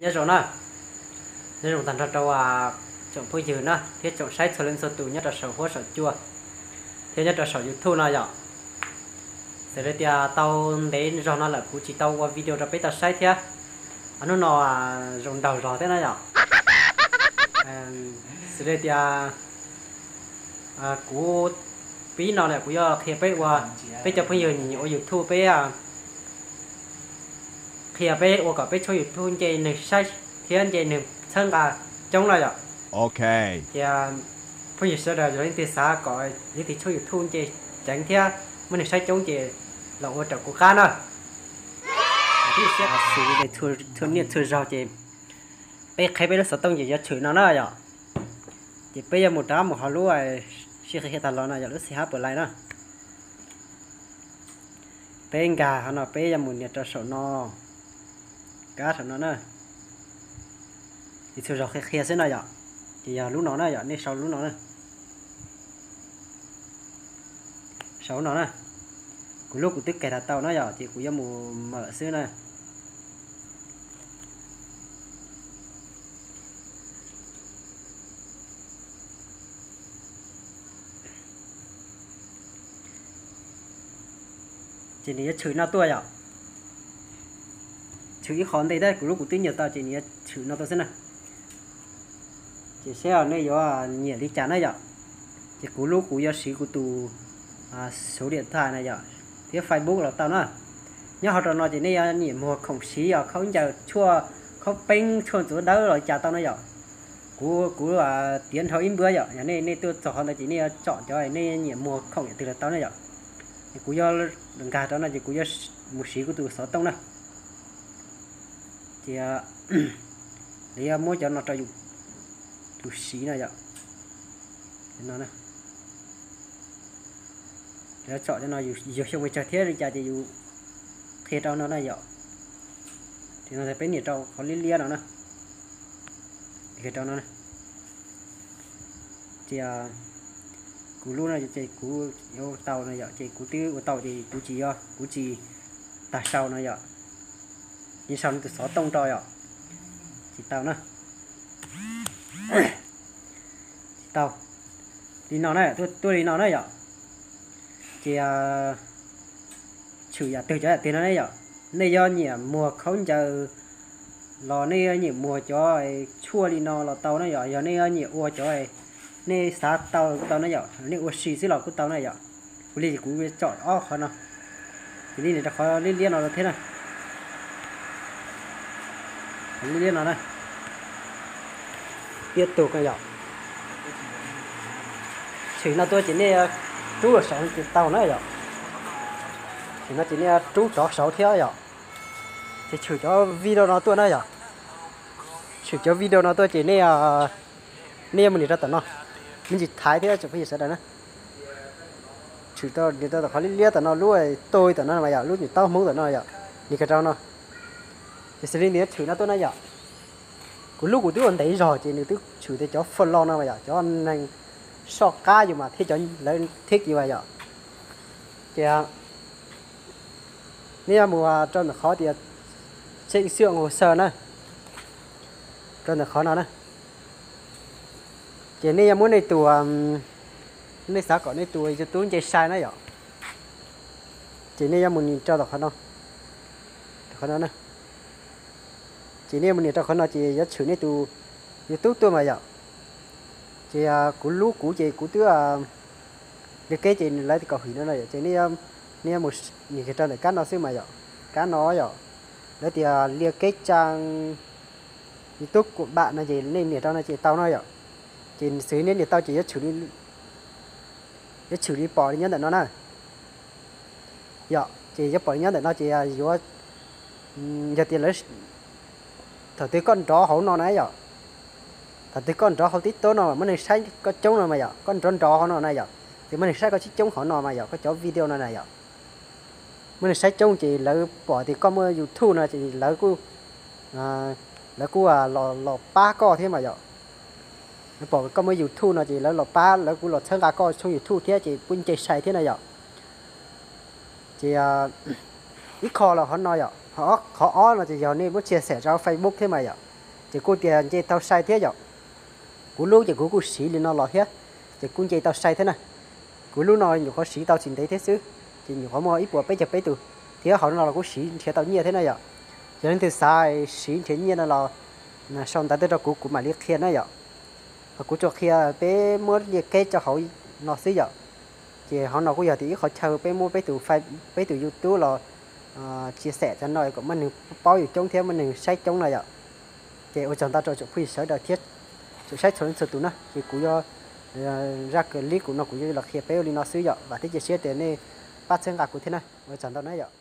Nyob zoo na, nyob zoo tag nrho rau tsoom phooj ywg na thiab tsoom saib txhua leej txhua tus nyob rau saum huab saum cua thiab nyob rau saum YouTube no yom. Xws li tias tau ntev zog no lawm kuv tsis tau ua video rau peb tau saib thiab, hnub no zoo nraug zog thiab na yom. Xws li tias kuv pib no lawm kuv yuav qhia peb ua, peb cov phooj ywg nyiam ua YouTube peb qhia peb ua kom peb tshooj YouTube nce neeg saib thiab nce neeg txhawb nqa coob no yom. Ces phooj ywg sawv daws yog leej twg xav kom leej twg tshooj YouTube nce ceev thiab muaj neeg saib coob ces los ua raws kuv qab na. Txhua niaj txhua zaug ces peb qheb peb lub xov tooj ces yuav tshwm no na yom. Ces peb yuav mus rov mus hauv lub sij hawm tag los no yog lub xij hab puas lais na. Peb nkag hov no peb yuav mus nias rau saum no, kab saum no na. Txhua zaug qhia qhia xwb no yom. Ces yog lub no na yom, nej sau lub no na. Sau no na. Kuv lub kuv twb kais tas tau na yom, ces kuv yuav mus mam xwb na. Ces nws yuav tshwm no tuaj yom. Tshwm ib qho nte tab kuv lub kuv twb nyiam tau ces nws yuav tshwm no tuaj xwb na. Ces seb nej yuav nyiam li cas na yom. Ces kuv lub kuv yuav siv kuv tus số điện thoại na yom, thiab Facebook los tau na. Nyob hauv rau no ces nej yuav nyiam muag khoom siv os, khaub ncaws tshuaj, khaub peeb tshuaj ntxuav dawb los cas tau na yom. Kuv kuv tiav nrho ib npuab yom, yog nej nej tuaj txog qhov ntawd ces nej yuav tsom cov nej nyiam muag khoom yam twg los tau na yom. Kuv yuav nkag rau no ces kuv yuav mus siv kuv tus xov tooj na. Ces lawv yuav muab cov no rau yus siv no yom. Lawv yuav tsom cov no yus xyoo pes tsawg thiab li cas ces yus qhia rau no na yom. Ces no peb nias rau qhov liab liab no na. Qhia rau no na. Ces kuv lub no ces kuv yuav ua tau no yom, ces kuv twb ua tau ces kuv tsis, kuv tsis tag sau no yom. Yeej sau tus xov tooj rau yom. Tsis tau na. Tsis tau. Li no na, tuaj li no na yom. Ces tshwm yam twg cov yam twg no ne yom. Nej yuav nyiam muag khaub ncaws los nej yuav nyiam muag cov tshuaj li no los tau na yom, yog nej yuav nyiam ua cov nej xav tau kuj tau na yom, nej ua si xwb los kuj tau na yom. Kuv li kuv tsom ob qhov no, ces nej nias rau qhov liab liab no rau thiab na. Qhov liab liab no na, tiab tug yom. Tshwm no tuaj ces nej rub los saud ces tau na yom. Tshwm no ces nej rub rov saud thiab yom. Ces tshwm cov video no tuaj na yom. Tshwm cov video no tuaj ces nej, nej yuav mus nias rau tom no, me ntsis thaiv thiab tsoom phooj ywg sawv daws na. Tshwm tau nias rau tom qhov liab liab tom no, lub tug tom no mas yom, lub nyuam taub hmoob tom no yom, nias kiag rau no. Ces xws li nws yuav tshwm no tuaj na yom. Kuv lub kuv twb ua ntev zog ces nws twb tshwm tias cov follow no mas yom, cov neeg soj qab yus mas thiab cov lawv thiab kiv mas yom. Ces nej yuav mus rau ntawm qhov tias check xwb ua hồ sơ na, rau ntawm qhov no na. Ces nej yuav muab nej tus, nej xav kom nej tus YouTube nce sai na yom. Ces nej yuav mus nias rau tom qhov no, qhov no na. Ces nej yuav mus nias rau qhov no ces yuav tshwm nej tus YouTube tuaj mas yom. Ces kuv lub kuv ces kuv twb liag keb ces lawv kom hwm no no yom, ces nej yuav mus nias kiag rau ntawm kab no xwb mas yom. Kab no yom, lawv tias liag keb trang YouTube của bạn no ces nej nias rau no ces tau no yom. Ces xws nej nias tau ces yuav tshwm li pom li nyob ntawm no na. Yom, ces yuav pom li nyob ntawm no ces yuav, yog tias lawv, thaum twg koj nrov hauv no na yom, thaum twg koj nrov hauv tib tub no muaj neeg saib koj coob no mas yom, koj nrov nrov hauv no na yom, ces muaj neeg saib koj coob coob hauv no mas yom, koj cov video no na yom. Muaj neeg saib coob ces lawv pom tias koj muaj YouTube no ces lawv kuj, lawv kuj los pab koj thiab mas yom. Lawv pom koj muaj YouTube no ces lawv los pab, lawv kuj los txhawb nqa koj tshooj YouTube thiab ces kuj nce sai thiab na yom. Ces Ib qho los qhov no yom, qhov ob no ces yog nej muab chia sẻ rau Facebook thiab mas yom, ces kuj tias nce tau sai thiab yom. Kuv lub ces kuv kuj siv li no los thiab, ces kuj nce tau sai thiab na. Kuv lub no nyuam qhuav siv tau tsis ntev thiab xwb, ces nyuam qhuav muaj ib puas peb caug peb tus, thiab hauv no los kuj siv nrhiav tau nyiaj thiab na yom. Yog leej twg xav siv nrhiav nyiaj no los sau ntawv tuaj rau kuv, kuv mam li qhia na yom. Ho kuv tsuas qhia peb muab nyiaj keb rau hauv no xwb yom. Ces hauv no kuj yog tias ib qhov chaw peb muab peb tus, peb tus YouTube los chia sẻ cov no kom muaj neeg paub yus coob thiab muaj neeg saib coob no yom. Ces ua tsaug ntau rau tsoom phooj ywg sawv daws thiab tsoom saib txhua leej txhua tus na, ces kuv yuav zaj clip kuv no kuv yuav los qhia peb ua li no xwb yom, vam thiab cia siab tias nej pab txhawb nqa kuv thiab na, ua tsaug ntau na yom.